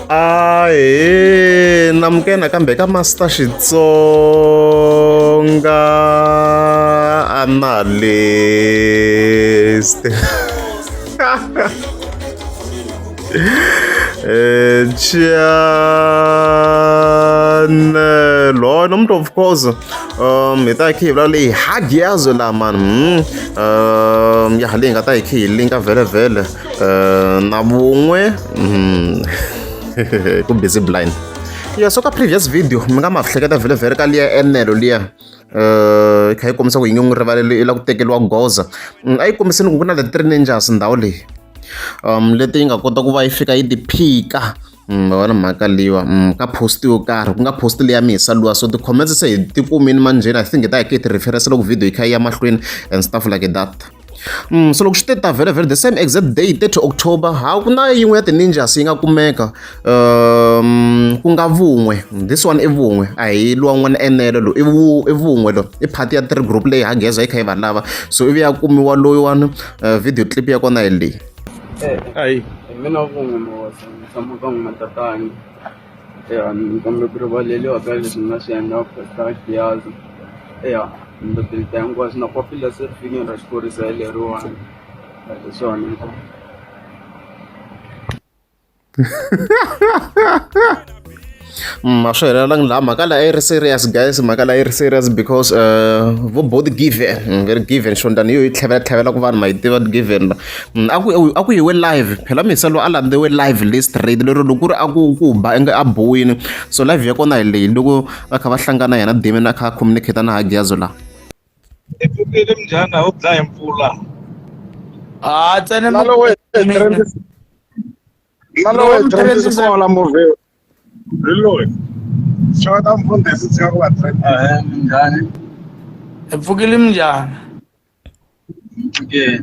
Ahee namukela nakambe ka Master Xitsonga Analyst channel nomntu of course hi ta hi khe hi vulavula leyi hagiyazo laha mani ya leyi nga ta hi khe hi linka vhele vhele na vun'we ku busy blind ya so ka previous video mi nga ma hleketa vhele vhele ka liya enelo liya yi kha yi kombisa ku yi nge n'wi rivaleli i lava ku tekeriwa goza a yi kombiseni ku ku na the three ninjas ndhawu leyi leti yi nga kota ku va yi fika yi ti phika ma vona mhaka leyiwa ka post yo karhi ku nga post leya mihisa luwa so ti-comments se hi ti kumini manjheni I think hi ta hi ke hi ti-reference loko video yi kha yi ya mahlweni and stuff like that. So loko swi te ta vhele vhele the same exact day 30 October ha ku na yin'we ya ti-ninjas yi nga kumeka ku nga vun'we this one i vun'we a hi luwa n'wana enelo lowu i i vun'we lo i part ya three group leyi hageza yi kha yi va lava so ivi ya kumiwa loyiwani video clip ya kona hi leyi. Ayi hi mina vun'we Mawasa ni tshama ka n'wina tatana ya ni kombela ku rivaleriwa ka leswi ni nga swi endla Pastor Giyazi ya ni ta delete hinkwaswo na papila se ri fikile ra xiphorisa hi leriwani hi leswiwani inkomu. A swi helelangi laha mhaka leyi a yi ri serious guys mhaka leyi a yi ri serious because vo both given very given xondani yo yi tlhavela tlhavela ku vanhu ma yi tiva given a ku a ku yiwe live phela misa loyi a landziwe live le straight lero loko ku ri a ku ku ba inge a bohile so live ya kona hi leyi loko va kha va hlangana yena Damian a kha a communicate na Hagiazo laha. Hi pfukile minjhani ho dlaya hi mpfula. Ha tsena Na lowu hi na lowu hi trendisi kola movie hi loyi. Xeweta mfundhisi tshika ku va trend. Ahee minjhani? Hi pfukile minjhani? Mpfukeni.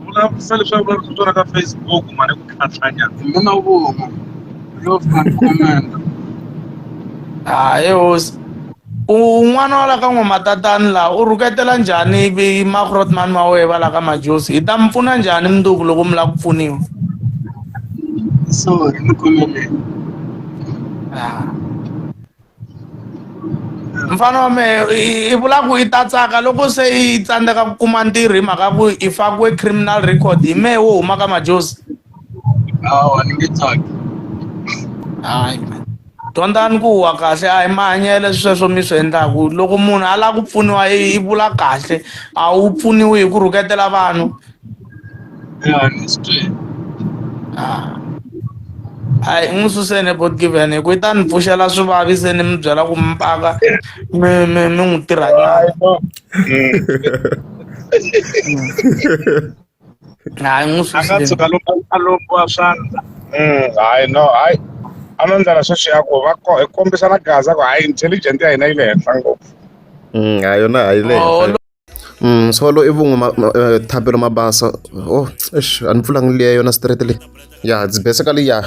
Vulavurisa leswi a vulavurisa swona ka Facebook mhani ku tlhatlhanya. Hi mina vun'we. Lo fika ni comment. Hayi hosi. Un'wana wa la ka n'wamatatani laha u rhuketela njhani ivi magrotman ma wehe va la ka majosi hi ta mi pfuna njhani mundzuku loko mi lava ku pfuniwa Sorry, ni khomeleni. Mfana wa mehe i vula ku i ta tsaka loko se i tsandzeka ku kuma ntirho hi mhaka ku i fakiwe criminal record hi mehe wo huma ka majozi Hawa ni nge tsaki. Hayi dyondzani ku wa kahle a hi mahanyelo sweswo mi swi endlaku loko munhu a lava ku pfuniwa i vula kahle a wu pfuniwi hi ku rhuketela vanhu Ya ni swi twile. Ah. Hayi n'wi suseni bot given hi ku yi ta ni pfuxela swivavi se ni mi byela ku mi paka mi mi mi n'wi tirha nyana hayi n'wi A nga suseni tshuka a lombiwa swandla. Hayi no hayi a no ndlela sweswi ya ku va hi kombisana gaza ku hayi intelligent ya hina yi le henhla ngopfu. Hayi yona hayi le Oh, henhla. So lo i vun'we Thapelo Mabasa oh eish a ni pfulangi liya yona straight leyi ya it's basically ya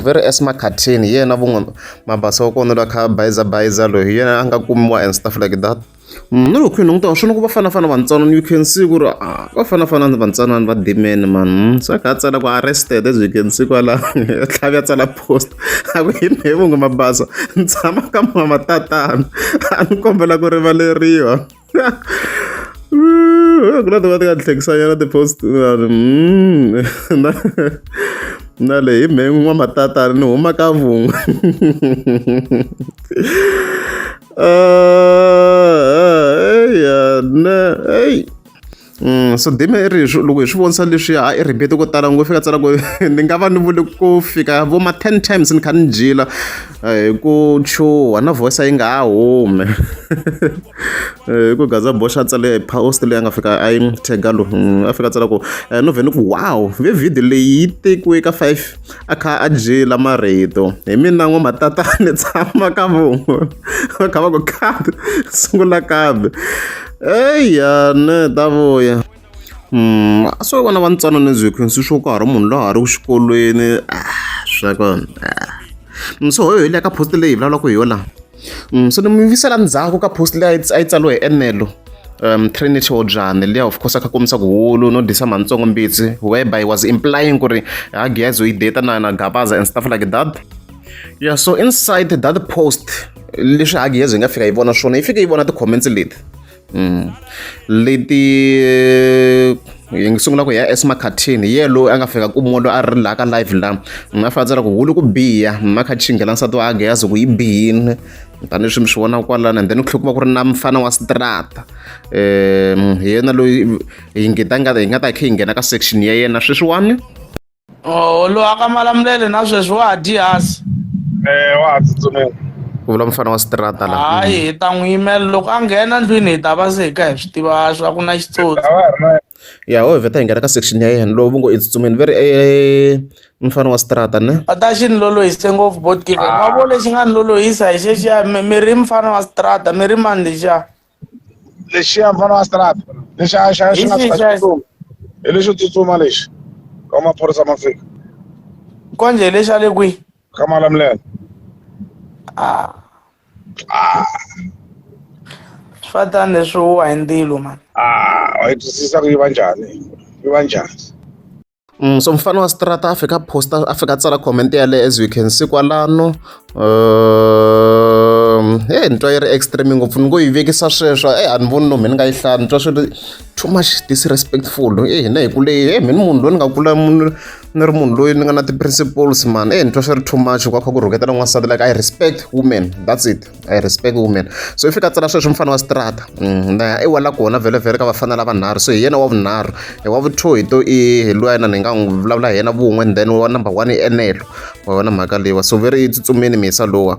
ve ri S Makhathini hi yena vun'we Mabasa wa kona loyi a kha a bayizabayiza loyi hi yena a nga kumiwa and stuff like that. Na loko hi languta swona ku va fanafana vantsanana you can see ku ri va fanafana na vantsanana va Damian man se a kha a tsala ku arrested as you can see kwala a tlhela a tsala post a ku hi mehe vun'we Mabasa ni tshama ka N'wamatatana a ni kombela ku rivaleriwa. Ku na tin'wana ti nga ni hlekisanyana ti-post na na leyi hi mhe n'wamatatana ni huma ka vun'we eya ne eyi. So Damian i ri loko hi swi vonisa leswiya a i repeat ko tala ngopfu i fika a tsala ku ni nga va ni vule ku fika vo ma ten times ni kha ni jila hi ku chuha na voice a yi nga ha humi hi ku Gaza Boxa a tsale post leyi a nga fika a yi tag-a lo a fika a tsala ku no vhe ni ku wow ve video leyi yi tekiwe ka five a kha a jila marito hi mina n'wamatata ni tshama ka vun'we va kha va ku kambe sungula kambe. Eya ne ta vuya so vana va ntswalo ni byi khensi swo ka ha ri munhu loyi a ha ri xikolweni swa kona so hi le ka post leyi hi vulavulaka hi yona so ni mi yisela ndzhaku ka post leyi a yi tsariwe hi Enelo. Trinity Odzani liya of course a kha kombisa ku hulu no dyisa mhantsongo mbitsi whereby was implying ku ri ha Giyazo yi date na Gabaza and stuff like that. Yeah, so inside that post leswi ha Giyazo yi nga fika yi vona swona yi fike yi vona ti-comments leti leti hi sungula ku ya esmakhathini hi yena loyi a nga fika ku munhu a ri laha ka live la a fika a tsala ku hulu ku biha ma kha chinghela nsati wa Giyazo ku yi bihini tanihileswi mi swi vonaka kwalano and then ku tlhela ku va ku ri na mfana wa strata hi yena loyi hi nga hi nga ta hi kha hi nghena ka section ya yena sweswiwani. Oh, loyi a ka Malamulele na sweswi wa ha dyihasi. Eh, wa ha tsutsumela. Ku vula mfana wa strata la. Hayi, hi ta n'wi yimela loko a nghena ndlwini hi ta va se hi kha hi swi tiva swa ku na xitsotsi. A va ha ri na Ya ho hi vheta hi nghena ka section ya yena lowu vo ngo i tsutsumeni ve ri mfana wa strata ne. A ta xi ni lolohise ngopfu bot given. Wa vo lexi nga ni lolohisa hi xexiya mi ri mfana wa strata mi ri mani lexiya. Lexiya mfana wa strata lexi a xa xi Hi nga xihi fika xexo? xitsutsuma. Hi lexo tsutsuma lexi. Ka maphorisa ma fika. Konje hi lexa le kwihi? Ka Malamulele. Ah. Swi fana leswi wa hi ndzilo mani. Ah, wa yi twisisa ku yi va njhani? Yi va njhani? So mfana wa strata a fika posta a fika tsala comment yaleyo as you can see kwalano hey ni twa yi ri extreme ngopfu ni ngo yi vekisa sweswo e a ni voni no me ni nga yi hlaya ni twa swi ri too much disrespectful e hina hi kule e mi ni munhu loyi ni nga kula ni ri munhu loyi ni nga na ti-principles man e ni twa swi ri too much ku kha ku rhuketela n'wansati like I respect women that's it. I respect women so i fika tsala sweswo mfana wa strata na i wela kona vhele vhele ka vafana lavanharhu so hi yena wa vunharhu hi wa vu-two hi to i hi luya na ni nga n'wi vulavula hi yena vun'we and then wa number one i enelo wa yona mhaka leyiwa so veri yi tsutsumeni misa lowa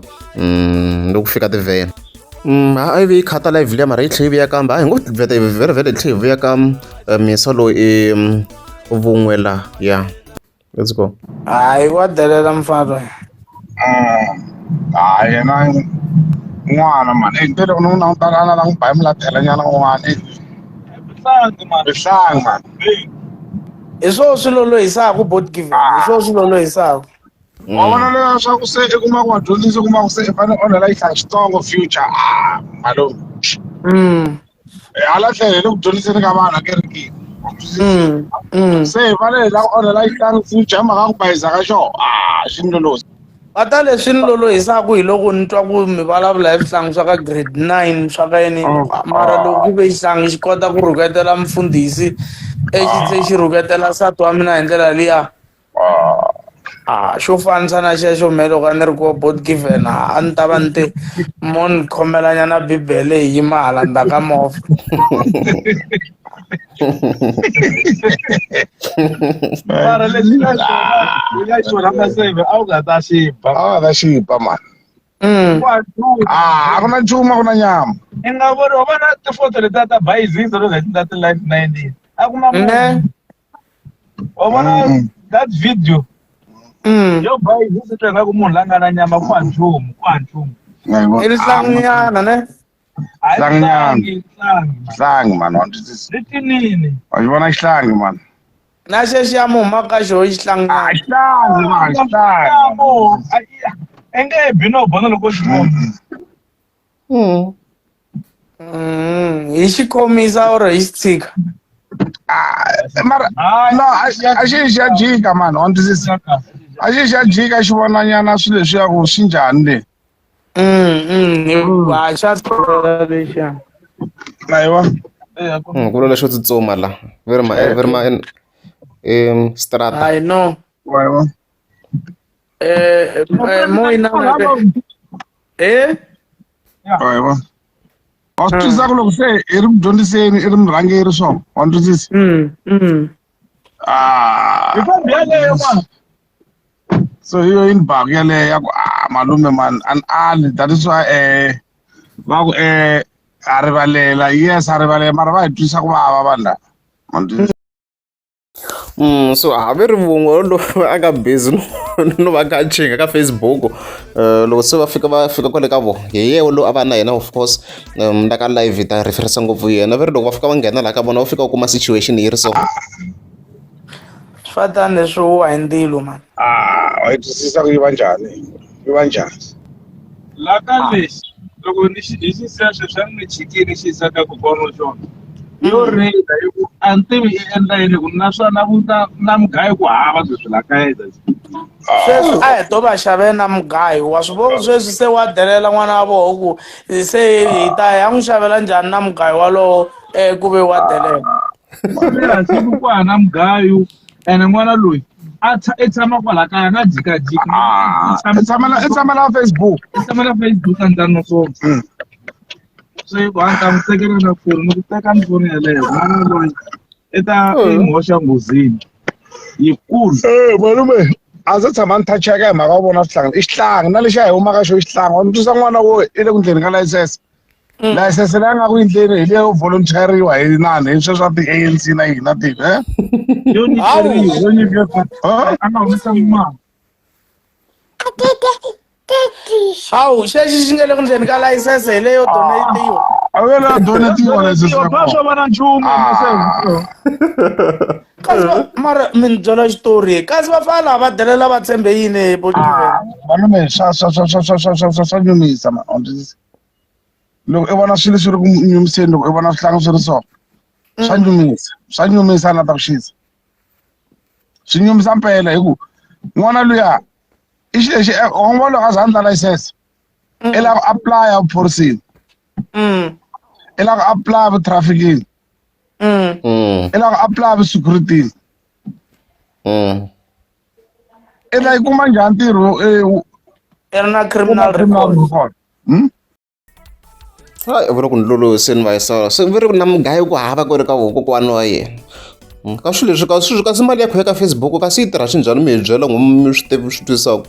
loko fika tivhene a yi ve yi khata live liya mara yi tlhe yi vuya kambe a hi ngo vhete vhele vhele yi tlhe yi vuya ka misa lowu i vun'we la ya. Let's go. Hayi wa delela mfana loyi. Hayi yena n'wana mani eyi nte loko ni n'wi languta a la n'wi ba hi mulathela nyana n'wana eyi Rihlangi mani. Rihlangi mani. Hi swona swi lolohisaka bot given. Hi swona swi lolohisaka. Wa vona leya swa ku se i kuma ku vadyondzisi u kuma ku se i fanele onhela xihlangi xitsongo future ah malume. Hala tlhelo hi le ku dyondziseni ka vanhu ekerekeni. Se hi fanele hi lava ku onhela xihlangi future hi mhaka ku bayiza ka xona ah xi ni lolosa. Ata leswi ni lolohisaka hi loko ni twa ku mi vulavula hi swihlangi swa ka grade 9 swa ka yini mara loko ku ve xihlangi xi kota ku rhuketela mufundhisi exi se xi rhuketela nsati wa mina hi ndlela liya a xo fanisa na xexo me loko a ni ri ko bot given a ni ta va ni te mo ni khomelanyana bibele hi yima hala ndzhaku ka movha. Mara lexi nga xona hi nga xona maseve a wu nga ta xi ba. A wu nga ta xi ba mani. Ah, a ku na nchumu a ku na nyama. I nga voni wa vona tifoto letiya ta bayizisa loko hi ta ti-life 19 a ku na munhu. Wa vona that video yo bayizisa twa ingaku munhu la nga na nyama ku ha nchumu ku ha nchumu. I rihlangunyana ne? Xihlanginyana. Xihlangi mani wa twisisa. Ri tinini. Wa xi vona xihlangi mani. Na xexiya mu huma ka xo i xihlanginyana. Ah, xihlangi mani, xihlangi. I nge bi no bona loko xi vona. Hi xi khomisa or hi xi tshika? Ah, mara no a xi xi ya jika mani wa twisisa. A xi xi ya jika xi vona nyana swilo leswiya ku swi njhani le. A xa lexiya. Aiwa. Ku vula lexo tsutsuma la. Ve ri ma ve ri ma strata. I know. Aiwa. Mo ina eh Aiwa. Wa swi twisisa ku loko se i ri mudyondziseni i ri murhangeri swona wa ni twisisa? Ah. Hi kombi yaleyo mani. So hi yo yini baku yaleyo ya ku ah malume man an ali that is why va ku a rivalela yes a rivalela mara va hi twisa ku vava vanhu lava ma ni twisisa? So a ve ri vun'we lowu a nga busy no va ka chinga ka Facebook loko se va fika va fika kwale ka vona hi yena lowu a va na yena of course la ka live ta reference ngopfu yena ve ri loko va fika va nghena laha ka vona va fika va kuma situation yi ri so. Swi fana leswi wa hi ndzilo mani. Ah, wa yi twisisa ku yi va njhani yi va njhani La ka lexi Loko ni xi hi xi siya sweswi a ni chikini xi yisa ka kokwana wa xona. Yo rila hi ku a ni tivi i endla yini ku naswona ku ta na mugayo ku hava sweswi la kaya Sweswi a hi to va xavela na mugayo wa swi vona sweswi se wa delela n'wana wa voho ku se hi ta ya n'wi xavela njhani na mugayo walowo ku ve wa delela. Siku ku hava na mugayo ene n'wana loyi a i tshama kwala kaya a nga jikajiki. I tshamela Facebook. I tshamela Facebook a ndla swona. Se ku a ni ta n'wi tekela na foni ni ku teka ni foni yeleyo n'wana loyi i ta i n'wi hoxa nghozini yikulu. Malume a ndzi tshama ni thacheka hi mhaka yo vona swihlangi i xihlangi na lexi a hi humaka xo i xihlangi wa ni twisa n'wana wo i le ku ndleni ka layisense. Layisense leyi a nga ku endleni hi leyo volunteeriwa hi nani hi sweswo swa ti-A_N_C na yini na tini Yo nyikeriwa yo nyikeriwa a nga humesangi mali. Hawu xexi xi nga le ku ndleni ka layisense hi leyo donatiwa. A wu yena donatiwa layisense ya kona. Swo va na nchumu Kasi mara mi ni byela xitori kasi va fana lava va delela va tshembe yini bo Malume swa swa swa swa swa swa swa swa nyumisa ma loko i vona swilo swi ri ku nyumiseni loko i vona swihlangi swi ri so swa nyumisa swa nyumisa na ta ku xisa swi nyumisa mpela hi ku n'wana luya i xi lexi wa n'wi vona loko a za a endla license i lava ku apply-a vuphoriseni i lava ku apply-a vutrafficking i lava ku apply-a vusecurity i ta yi kuma njhani ntirho i ri na criminal record. Hayi vula ku ni lolohiseni va yisa se va ri na mugayo ku hava ku ri ka kokwana wa yena ka swilo leswi ka swilo kasi mali ya kho ya ka Facebook kasi yi tirha xinjhani mi hi byela n'wi mi swi tivi swi twisaka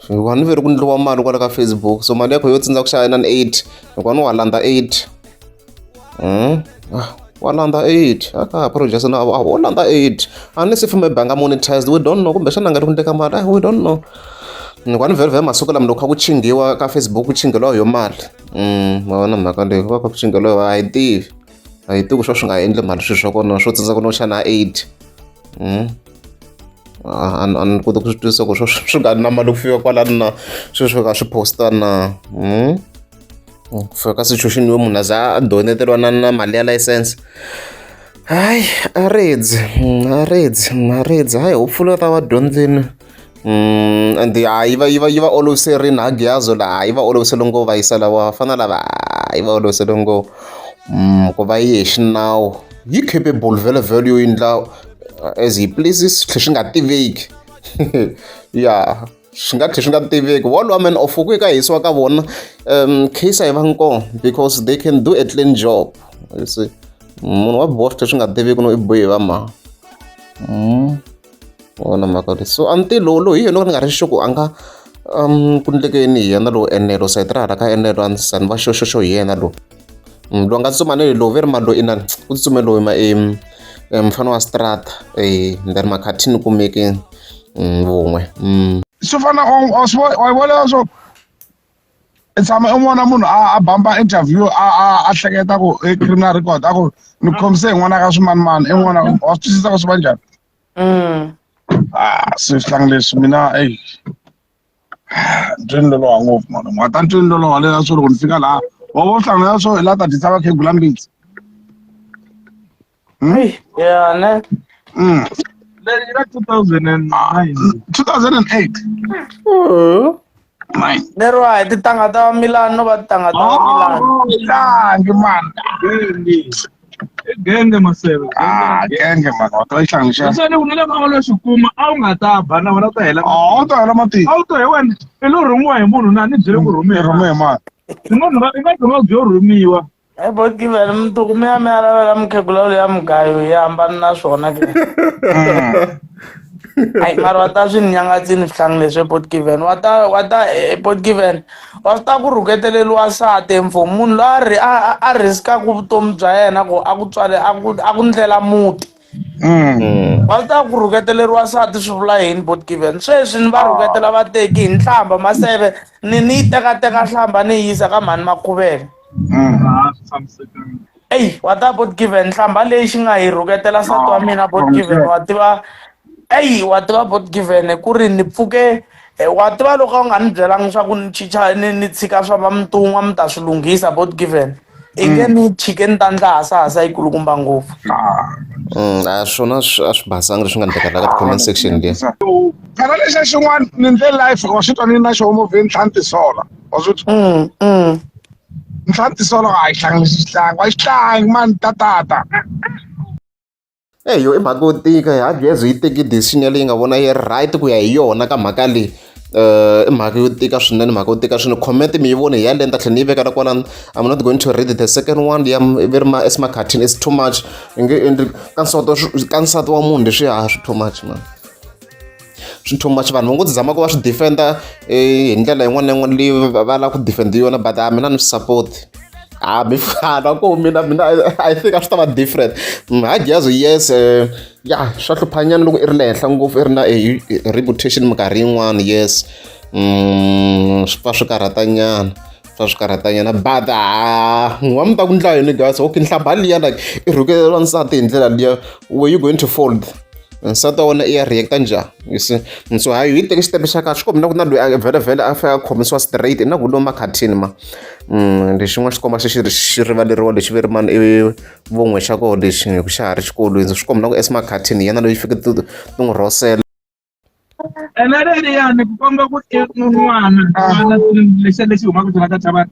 hikuva ni ve ri ku ndliwa mali kwala ka Facebook so mali ya kho yo tsindza ku xava inani 8 hikuva ni wa landza 8 Wa landza 8 a ka ha producer na wo landza 8 unless if maybe a nga monetized we don't know kumbexana a nga ri ku ndleka mali we don't know ni vhele vhele masiku lama loko kha ku chingiwa ka Facebook ku chingheliwa yo mali ma vona mhaka leyi ku va kha ku chingheliwa a hi tivi a hi tivi ku swo swi nga endli mali swilo swa kona swo tsandza ku no xana 8 a ni koti ku swi twisisa ku swo swi nga na mali ku fika kwalano na sweswo ka swi posta na ku fika ka situation yo munhu a za a doneteriwa na na mali ya license hayi a redzi a redzi a redzi hayi hopefully va ta va dyondzini and ya yi va yi va yi va oloviserini ha Giyazo laha yi va olovisele ngopfu va yisa lava vafana lava yi va olovisele ngopfu ku va yi hi xinawu yi capable vhele vhele yo endla as he pleases swi tlhela swi nga tiveki ya swi nga tlhela swi nga tiveki wolowo man of ku ka hisiwa ka vona case a yi vangi kona because they can do a clean job you see munhu wa biwa swi tlhela swi nga tiveki no i biwe hi va mani wona mhaka leyi so until lowu lowu hi yena loko ni nga ri sure ku a nga ku ndleke yini hi yena lowu enelo sayiti ra hala ka enelo a ni za ni va xoxoxo hi yena lowu lowu nga tsutsuma ni lowu ve ri mali lowu inani u tsutsume lowu ma mfana wa strata then makhathini kumeke vun'we. Swi fana wa vona swo i tshama i vona munhu a bamba interview a a a hleketa ku i criminal record a ku ni khomise hi n'wana ka swimanimani i n'wana wa swi twisisa ku swi va njhani ah se swihlangi leswi mina eyi ni loloha ngopfu mani n'wa ta ni loloha leswi swo loko ni fika laha wa vo swihlangi leswi swo hi la ta dyisa vakhegula mbitsi. Ya ne. Leri ra 2009. 2008. Nine. Lero a hi tintangha ta Milan no va tintangha ta Milan. Tlangi man. Genge. Genge maseve. Ah, genge man. Wa ta xihlangi xa. Leswi ni le ka lo xi kuma a wu nga ta ba na wena u ta hela. Ah, u ta hela matiko. A wu ta hi wena. I lo rhumiwa hi munhu na ni byele ku rhumiwa. Rhumiwa hi mani. I nga i nga nga byo rhumiwa. Hey bo Given mituku mi ya mi ya lavela mukhegula luya mugayo yi hambana na swona ke. Hayi mara wa ta swi ni nyangatsini swihlangi leswi Bot Given wa ta wa ta Bot Given wa swi ta ku rhuketeleriwa nsati mfo munhu loyi a ri a a risk-aku vutomi bya yena ku a ku tswale a ku a ku ndlela muti. Wa swi ta ku rhuketeleriwa nsati swi vula yini Bot Given sweswi ni va rhuketela vateki hi nhlamba maseve ni ni yi tekateka nhlamba ni yi yisa ka mhani Makhuvele. Eyi wa ta Bot Given nhlamba leyi xi nga hi rhuketela nsati wa mina Bot Given wa tiva eyi wa tiva Bot Given ku ri ni pfuke Wa tiva loko a u nga ni byelanga swa ku ni chicha ni ni tshika swa va mutun'wa mi ta swi lunghisa bot given i nge ni chike ni ta ndla hasahasa yi kulukumba ngopfu. A swona a swi basanga leswi nga ndleka la ka ti-comment section liya. Phela lexa xin'wana ni ndle life wa swi twa ni na xoho movheni tlhanu tisola wa swi twa ntlhanu tisola a yi hlangi lexi xihlangi wa xihlangi mani tatata. Eyo i mhaka yo tika ha Geza yi teke decision yaleyi yi nga vona yi ri right ku ya hi yona ka mhaka leyi I mhaka yo tika swinene mhaka yo tika swinene comment mi yi vone hi yaleyo ni ta tlhela ni yi veka na kwalano I'm not going to read the second one ya ve ri ma esmakhathini is too much i nge endli ka nsati ka nsati wa munhu leswiya a swi too much man swi too much vanhu va ngo zama ku va swi defend-a hi ndlela yin'wana na yin'wana leyi va lava ku defend yona but a mina ni swi support hambi fana ku mina mina I think a swi ta va different ha Geza yes ya swa hluphanyana loko i ri le henhla ngopfu i ri na reputation minkarhi yin'wana yes swi pfa swi karhatanyana swa swi karhatanyana but ha wa mi ta ku ndla yini guys okay nhlambha liya like i rhuketela nsati hi ndlela liya were you going to fold nsati wa wena i ya react-a njhani you see so hayi hi teke xitepe xa kahle swi komba na ku na loyi a vhele vhele a fanele a khomisiwa straight na ku lomu makhathini ma lexin'wana xi komba xi xi rivaleriwa lexi ve ri mani i vun'we xa koho lexi hi ku xa ha ri xikolweni swi komba na ku esmakhathini yena loyi fike ti n'wi rhosela. Ene leliyani ku komba ku i n'wana n'wana lexi lexi humaka byela ka Thabani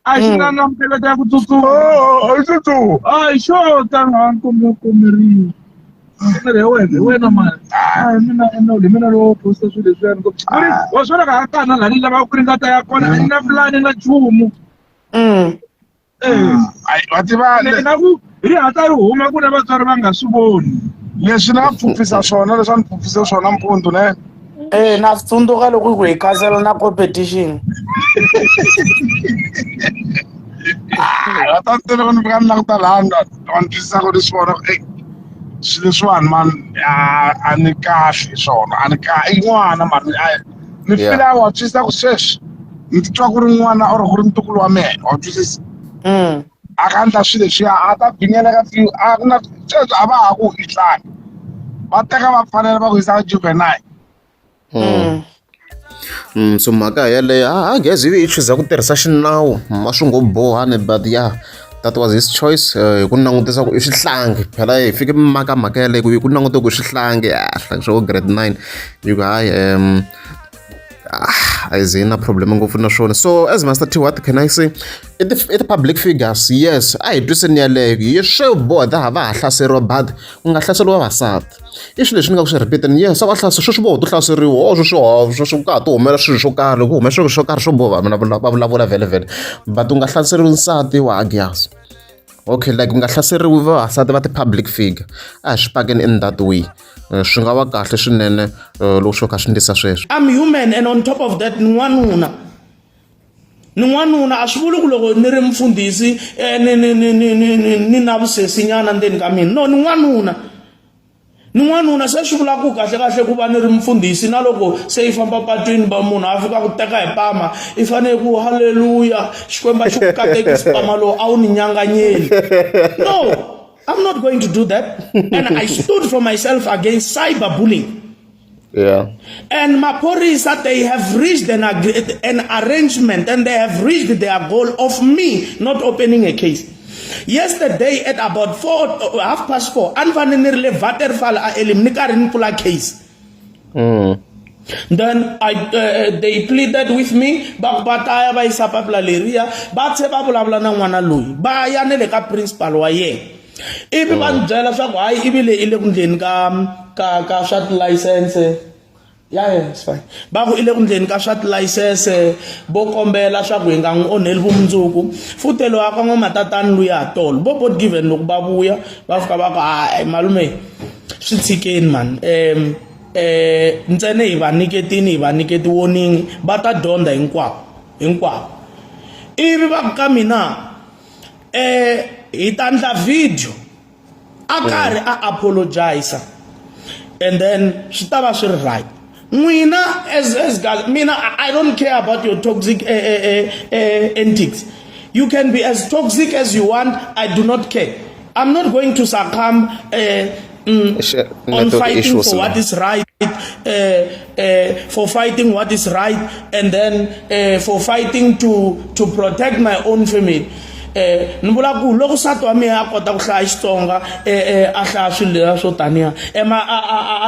a xi na na miehleketo ya ku tsutsuma. Oh, a xi tsutsuma. A hi xo tanga a ni kombela ku komberiwa. Ni ri he wena hi wena mani a hi mina hi mina lowo posta swilo leswiyani ku ri wa swona ka ha kana laha ni lavaka ku ri nga ta ya kona a ni na pulani na nchumu. Ai, wa tiva na ku ri hatla ri huma ku na vatswari va nga swi voni. Leswi na pfupfisa swona leswi a ni pfupfise swona mpundzu ne. Eh na swi tsundzuka loko ku hi khansela na competition. Va ta ni loko ni fika ni languta laha ni wa ni twisisa ku ni swi vona ku swilo leswiwani mani a ni kahle swona a ni kahle i n'wana mani ni fila wa twisisa ku sweswi ni titwa ku ri n'wana or ku ri ntukulu wa mehe wa twisisa a ka endla swilo leswiya a ta bvinyeleka a ku na sweswi a va ha ku i tlangi va teka va pfalela va ku yisa ka juvenile. So mhaka yeleyo a gezi yi chuza ku tirhisa xinawu a swi ngo boha ni but yeah that was his choice hi ku langutisa ku i swihlangi phela hi fike maka mhaka yaleyo ku hi ku languta ku i swihlangi a swihlangi swa grade 9 hi ku hayi a yi ze yi na problem ngopfu na swona so as Master T what can I say i ti i ti-public figures yes a hi twiseni yaleyo hi swo boha ta ha va ha hlaseriwa but ku nga hlaseriwa vavasati i swilo leswi ni nga ku swi repeat-eni yes a va hlaseriwa sweswi voho to hlaseriwa o sweswi ho sweswi ka ha ti humela swilo swo karhi loko ku hume swilo swo karhi swo boha vanhu va vulavula vhele vhele but u nga hlaseriwi nsati wa hagiyazi okay like u nga hlaseriwi vavasati va ti-public figure a hi swi pakeni in that way swi nga va kahle swinene loko swo kha swi ndlisa sweswo. I'm human and on top of that ni n'wanuna ni n'wanuna a swi vuli ku loko ni ri mfundhisi ni ni ni ni ni ni ni na vusesinyana ndzeni ka mina no ni n'wanuna ni n'wanuna se swi vula ku kahle kahle ku va ni ri mfundhisi na loko se yi famba patwini va munhu a fika ku teka hi pama i fanele ku halleluya xikwembu a xi ku katekisi pama lowu a wu ni nyanganyeli no I'm not going to do that. And I stood for myself against cyberbullying. And Maphorisa, they have reached an arrangement and they have reached their goal of me not opening a case. Yesterday at about 4:30, a ni fanele ni ri le Waterval a Elim ni karhi ni pfula case. Then they pleaded with me va ku va ta ya va yisa papila leriya va tlhe va vulavula na n'wana loyi va ya ne le ka principal wa yena ivi va ni byela swa ku hayi ivi leyi i le ku ndleni ka ka ka swa tilayisense ya yeah, it's fine va ku i le ku ndleni ka swa tilayisense vo kombela swa ku hi nga n'wi onheli vumundzuku futhi loyi a ka n'wamatatani luya tolo vo bot given loko va vuya va fika va ku hayi malume swi tshikeni mani ntsena hi va nyiketini hi va nyiketi warning va ta dyondza hinkwavo hinkwavo ivi va ku ka mina hi ta ndla video a karhi a apologize and then swi ta va swi ri right n'wina as guys mina I don't care about your toxic antics you can be as toxic as you want I do not care I'm not going to succumb On Network fighting issues for what la. is right, for fighting what is right, and then for fighting to protect my own family. Ni vula ku loko nsati wa mina a kota ku hlaya Xitsonga, a hlaya swilo leswiya swo taniya, am I,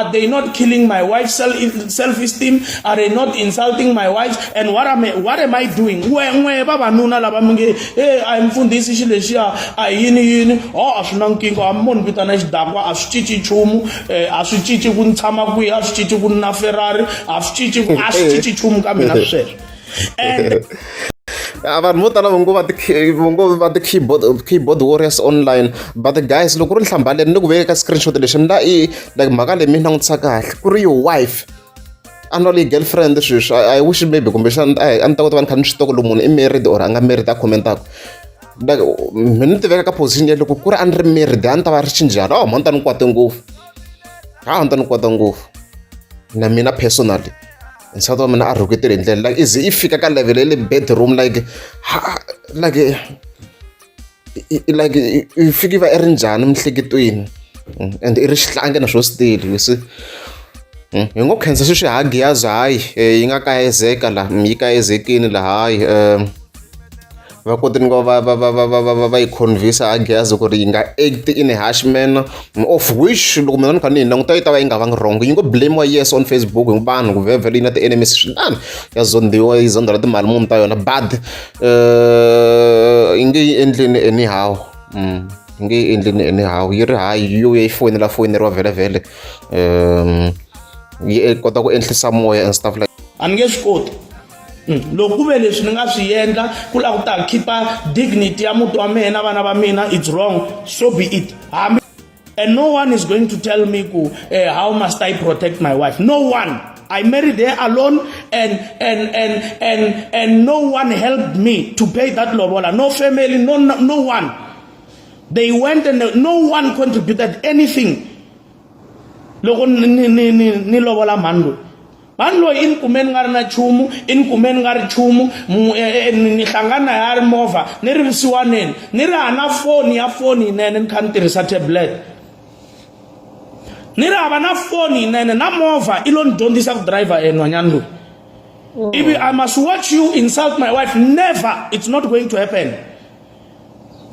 are they not killing my wife's self esteem? Are they not insulting my wife? And what am I doing? N'we vavanuna lava mi nge e a hi mfundhisi xilo lexiya a hi yini yini, o a swi na nkingha, hambi mo ni vitana xidakwa, a swi cinci nchumu, a swi cinci ku ni tshama kwihi, a swi cinci ku ni na Ferrari, a swi cinci nchumu ka mina sweswo and Vanhu vo tala va ngo va ti keyboard warriors online, but guys, loko ku ri nhlambaleni ni ku veke ka screenshot lexi ni la i like mhaka leyi mi langutisa kahle ku ri your wife a no leyi girlfriend sweswi. I wish maybe kumbexana a ni ta kota va ni kha ni swi tiva ku loko munhu i married or a nga married a commentaka, like mi ni tiveka ka position ya loko ku ri a ni ri married, a ni ta va ri xinjhani? Oh, mhani ta ni kwate ngopfu, ha ni ta ni kwata ngopfu na mina personally. Nsati wa mina a rhuketele hi ndlela like ize i fika ka level ya le bedroom, like ha, like i fika i va i ri njhani miehleketweni? And i ri xihlangi na swo still, you see. Hi ngo khensa sweswi hagiyazi hayi, yi nga kayezeka la, yi kayezekini la hayi, va kotini ku va yi convince hagiyazi ku ri yi nga act in a harsh manner, of which loko mina ni kha ni yi languta yi ta va yi nga vangi wrong. Yi ngo blame wa yes on Facebook hi vanhu ku vhevhele yi na ti-enemies swinene, ya zondiwa, yi zondola timali muni ta yona, but yi nge yi endleni anyhow. Yi nge yi endleni anyhow, yi ri hayi yo ya yi foyinela foyineriwa vhele vhele, yi kota ku enhlisa moya and stuff like A ni nge swi koti. Loko ku ve leswi ni nga swi endla ku lava ku ta khipa dignity ya muti wa mina na vana va mina, it's wrong, so be it. Hambi and no one is going to tell me ku how must I protect my wife. No one. I married her alone and no one helped me to pay that lobola. No family, no one. They went and no one contributed anything. Loko ni lovola mhani loyi, mhani loyi i ni kume ni nga ri na nchumu, i ni kume ni nga ri nchumu, ni hlangana ya ri movha, ni ri vusiwaneni, ni ri hana foni ya foni yinene, ni kha ni tirhisa tablet, ni ri hava na foni yinene na movha, i lo ni dyondzisa ku driver enhwanyana loyi. Ivi I must watch you insult my wife? Never. It's not going to happen.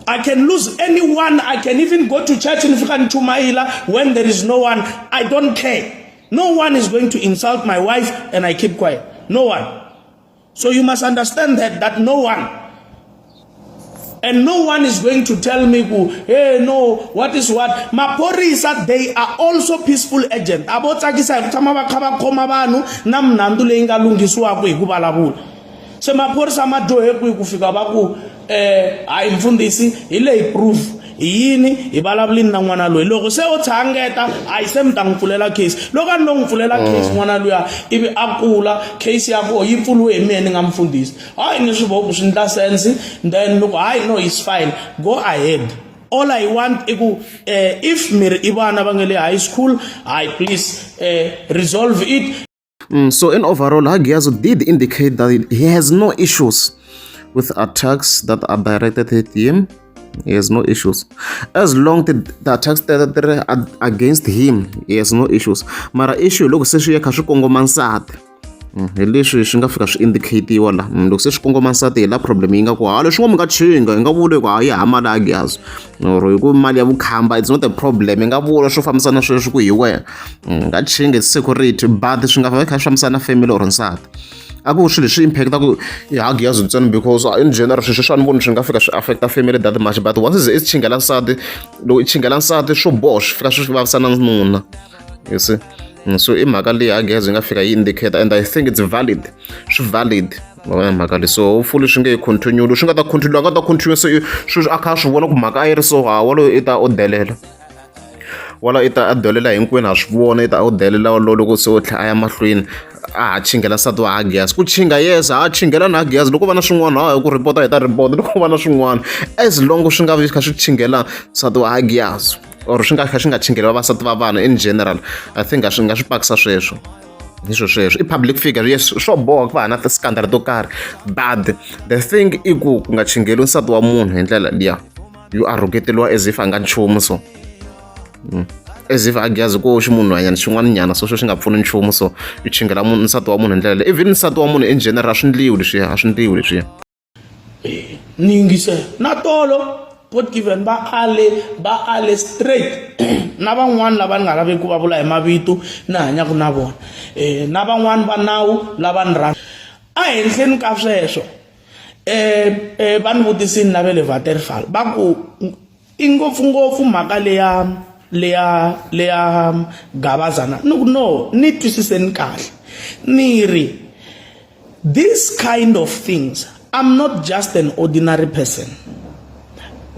I can lose anyone. I can even go to church ni fika ni chumayela when there is no one. I don't care. No one is going to insult my wife and I keep quiet. No one. So you must understand that no one. And no one is going to tell me, ku, hey, no, what is what. Maphorisa, they are also peaceful agent. A vo tsakisa hi ku tshama va kha va khoma vanhu na minandzu leyi nga lunghisiwaka hi ku vulavula. Se maphorisa ma dyohe kwihi ku fika va ku hayi mfundhisi, hi leyi proof, hi yini hi vulavulini na n'wana loyi? Loko se o tshangeta, hayi, se mi ta n'wi pfulela case. Loko a ni lo n'wi pfulela case n'wana luya, ivi a kula, case ya koho yi pfuriwe hi mina ni nga mfundhisi, hayi, ni swi vo ku swi ndla sense. Then loko hayi, no, is fine, go ahead. All I want i ku if mi ri i vana va nga le high school, hayi, please, resolve it. So in overall, Hagiazo did indicate that he has no issues with attacks that are directed at him. He has no issues. As long the attacks that are against him, he has no issues. Mara issue loko se swi ya kha swi kongoma nsati. Hi leswi swi nga fika swi indicate-iwa la. Loko se swi kongoma nsati, hi la problem yi nga ku ha leswi ngo mi nga chinga, hi nga vuli ku hayi ha mali Hagiazo or hi ku mali ya vukhamba, it's not a problem. Hi nga vula swo fambisana sweswi ku hi wena nga chinga, it's security, but swi nga va kha swi fambisana na family or nsati, a ku swilo leswi impact ku i Hagiazo ntsena, because in general swilo sweswi a ni voni swi nga fika swi affecta family that much, but once i chingela nsati, loko i chingela nsati swo boha swi fika swi vavisa na nuna, you see. So i mhaka leyi Hagiazo yi nga fika yi indicate, and I think it's valid, swi valid mhaka leyi. So hopefully swi nge yi continue, swi nga ta continue, a nga ta continue se sweswi a kha a swi vona ku mhaka a yi ri so, ha waloyo i ta o delela wala, i ta a delela hinkwenu, ha swi vona, i ta o delela walowo. Loko se o tlhela a ya mahlweni a ha chingela nsati wa Hagias ku chinga, yes, ha chingela na Hagias. Loko va na swin'wana, ha ku report hi ta report loko va na swin'wana, as long swi nga vi kha swi chingela nsati wa Hagias or swi nga kha swi nga chingeli vavasati va vanhu in general, I think a swi nga swi pakisa sweswo. Hi swo sweswo i public figure, yes, swo boha ku va na ti-scandal to karhi, but the thing i ku ku nga chingeli nsati wa munhu hi ndlela liya yo a rhuketeliwa as if a nga nchumu. So. As if a Giyasi ko ximunhwanyana xin'wana nyana so xo xi nga pfuni nchumu, so i chingela munhu, nsati wa munhu hi ndlela leyi. Even nsati wa munhu in general, a swi ndliwi leswiya, a swi ndliwi leswiya. Ni yingisela na tolo God given, va ale, va ale straight na van'wani lava ni nga laveki ku va vula hi mavito, ni hanyaka na vona, na van'wani va nawu lava ni rhandza. Ehenhleni ka sweswo, va ni vutisini na ve le Waterval, va ku i ngopfungopfu mhaka leya leya leya Gavazana. Ni ku no, ni twisiseni kahle, ni ri this kind of things, I'm not just an ordinary person,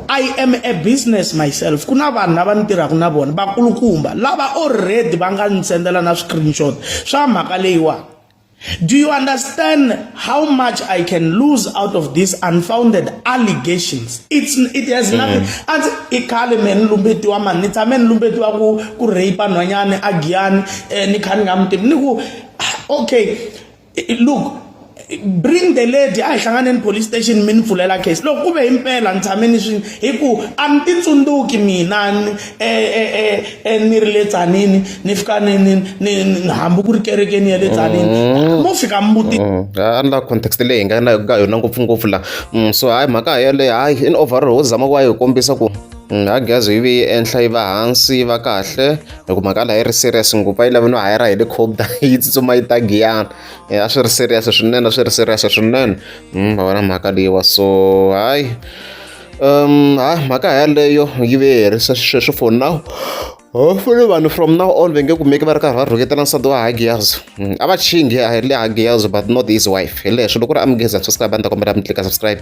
I am a business myself. Ku na vanhu lava ni tirhaka na vona, vakulukumba lava already va nga ni sendela na screenshot swa mhaka leyiwani. Do you understand how much I can lose out of these unfounded allegations? It has nothing. A ndzi i khale me ni lumbetiwa mani, ni tshame ni lumbetiwa ku rape nhwanyani a Giyani, ni kha ni nga mi tivi. Ni ku okay, look, bring the lady, a hi hlanganeni police station, mi ni pfulela case loko ku ve himpela ni tshame ni swi, hi ku a ni ti tsundzuki mina ni ri le Tzaneen, ni fika ni hambi ku ri kerekeni ya le Tzaneen, mo fika mbuti. A ni la context leyi hi nga na ka yona ngopfungopfu la. So hayi, mhaka yeleyo, hayi, in overall ho zama ku va yi kombisa ku ha Giyasi yi ve yi enhla, yi va hansi, yi va kahle, hi ku mhaka laha yi ri serious ngopfu. A yi lavi no hayara helicopter yi tsutsuma yi ta Giyani. A swi ri serious swinene, a swi ri serious swinene. Va vona mhaka leyiwa. So hayi, hayi, mhaka yaleyo yi ve yi herisa sweswo for now. Hopefully vanhu from now on va nge kumeki va ri karhi va rhuketela nsati wa Hagiyazo. A va chingi le Hagiyazo, but not his wife. Hi leswo loko ku ri amugeza subscribe, a ni ta kombela mi tlika subscribe.